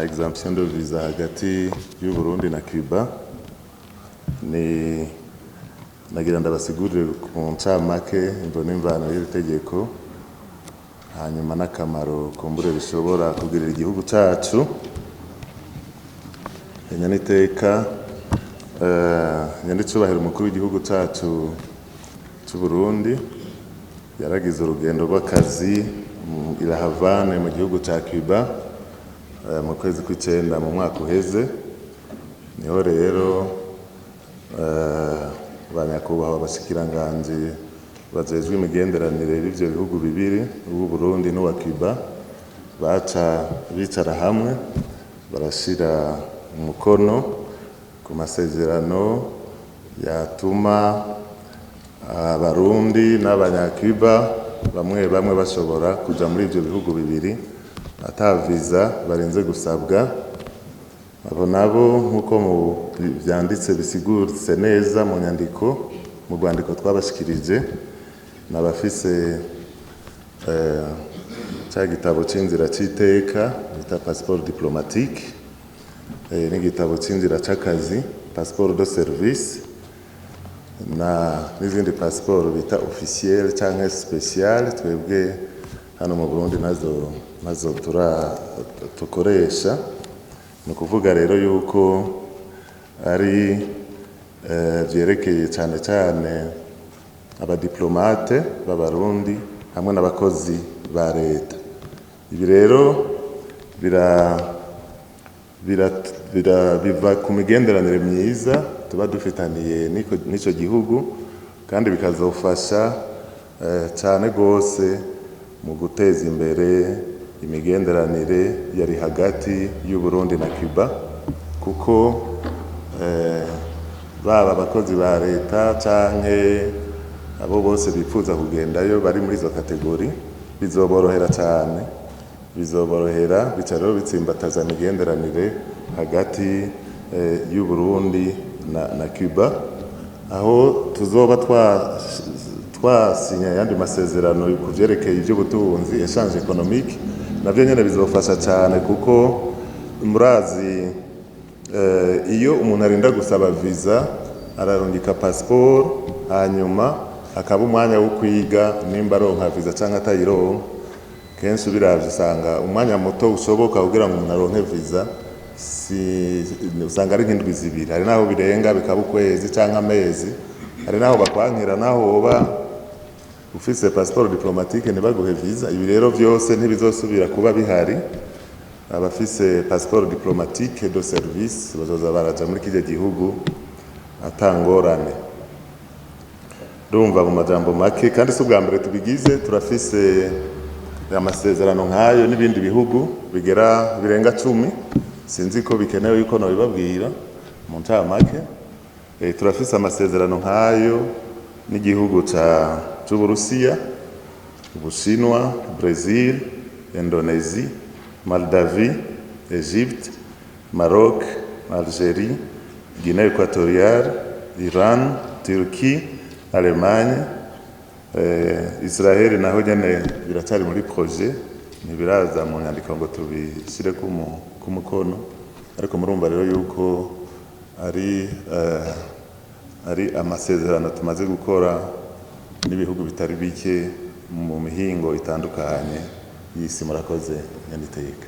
Exemption de visa hagati y'u Burundi na Cuba, ni nagira ndabasigurire ku ncamake imvo n'imvano y'iri tegeko, hanyuma n'akamaro kumbure bishobora kugirira igihugu cacu. Nyaniteka nyanicubahiro umukuru w'igihugu cacu c'u Burundi yaragize urugendo rw'akazi i La Havane mu gihugu ca Cuba mu kwezi kw'icenda mu mwaka uheze. Niho rero ba nyakubahwa abashikiranganji bajejwe imigenderanire b'ivyo bihugu bibiri, uw'u Burundi n'uwa Cuba, baca bicara hamwe barashira umukono ku masezerano yatuma Abarundi n'Abanyacuba bamwe bamwe bashobora kuja muri ivyo bihugu bibiri ata visa barinze gusabwa. Abo nabo, nk'uko mu vyanditse bisiguritse neza mu nyandiko, mu rwandiko twabashikirije, n'abafise ca gitabo c'inzira c'iteka bita passeport diplomatique n'igitabo c'inzira c'akazi, passeport de service, na n'izindi passeport bita officiel canke spécial, twebwe hano mu Burundi nazo tura tukoresha. Ni ukuvuga rero yuko ari vyerekeye cane cane abadiplomate b'Abarundi hamwe n'abakozi ba leta. Ibi rero biva ku migenderanire myiza tuba dufitaniye n'ico gihugu, kandi bikazofasha cane gose mu guteza imbere imigenderanire yari hagati y'u Burundi na Cuba, kuko baba abakozi ba leta canke abo bose bifuza kugendayo bari muri izo catégories, bizoborohera cane, bizoborohera, bica rero bitsimbataza imigenderanire hagati y'u Burundi na Cuba. Aho tuzoba twasinya ayandi masezerano ku vyerekeye ivy'ubutunzi, échange économique, navyo nyene bizofasha cane, kuko murazi iyo umuntu arinda gusaba visa, ararungika passeport, hanyuma akaba umwanya wo kwiga nimba aronka visa canke atayironka. Kenshi ubiravye usanga umwanya muto ushoboka kugira ngo umuntu aronke visa si usanga ari nk'indwi 2, hari naho birenga bikaba ukwezi canke amezi, hari naho bakwankira naho woba ufise passeport diplomatique ntibaguhe visa. Ibi rero vyose ntibizosubira kuba bihari. Abafise passeport diplomatique de service bazoza baraja muri kirya gihugu atangorane. Ndumva mu majambo make, kandi si ubwa mbere tubigize, turafise amasezerano nk'ayo n'ibindi bihugu bigera birenga 10. Sinzi ko bikenewe yuko nobibabwira mu ncamake. Turafise amasezerano nk'ayo n'igihugu c'Uburusiya, Ubushinwa, Brazil, Indonésie, Moldavie, Egypte, Maroc, Algérie, Guinée Équatoriale, Iran, Turquie, Allemagne, Israel. Naho nyene biracyari muri projet, ntibiraza mu nyandiko ngo tubishyire ku mukono, ariko murumva rero yuko ari amasezerano tumaze gukora n'ibihugu bitari bike mu mihingo itandukanye y'isi. Murakoze, nyaniteka.